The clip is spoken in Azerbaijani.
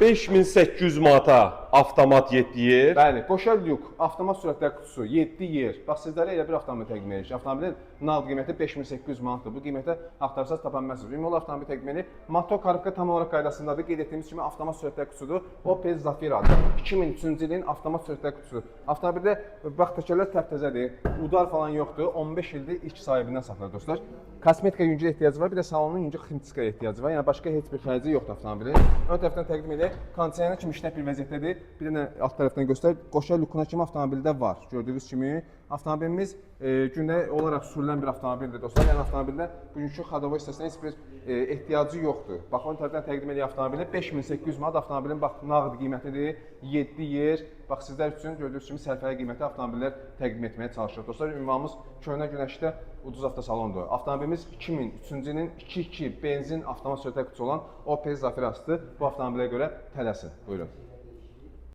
5800 manata avtomat 7 yer. Bəli, qoşa lyuk, avtomat sürətlər qutusu, 7 yer. Bax sizlərə elə bir avtomobil təqdim edirik. Avtomobilin nağd qiyməti 5800 manatdır. Bu qiymətə axtarsanız tapa bilməzsiniz. Ümumi olaraq avtomobil təqdim edirik. Motor karobka tam olaraq qaydasındadır. Qeyd etdiyimiz kimi avtomat sürətlər qutusudur. Opel Zafira-dır. 2003-cü ilin avtomat sürətlər qutusu. Avtomobildə bax təkərlər təptəzədir. Udar falan yoxdur. 15 ildir ilk sahibindən satılır dostlar. Kosmetika yüngül ehtiyacı var, bir də salonun yüngül ximçiskaya ehtiyacı var. Yəni başqa heç bir xərci yoxdur avtomobilin. Ön tərəfdən təqdim edək. Kondisioner kimi işlək bir vəziyyətdədir. Bir dənə alt tərəfdən göstər. Qoşa lükuna kimi avtomobildə var. Gördüyünüz kimi avtomobilimiz gündə olaraq sürülən bir avtomobildir dostlar. Yəni avtomobildə bugünkü xadovoy hissəsinə heç bir ehtiyacı yoxdur. Bax ön tərəfdən təqdim edək avtomobili. 5800 manat avtomobilin bax nağd qiymətidir. 7 yer. Bax sizlər üçün gördüyünüz kimi sərfəli qiymətli avtomobillər təqdim etməyə çalışırıq. Dostlar, ünvanımız Köhnə Günəşdə Ucuz Avtosalondur. Avtomobilimiz 2003-cü ilin 2.2 benzin avtomat sürətlər qutusu olan Opel Zafira-dır. Bu avtomobilə görə tələsin. Buyurun.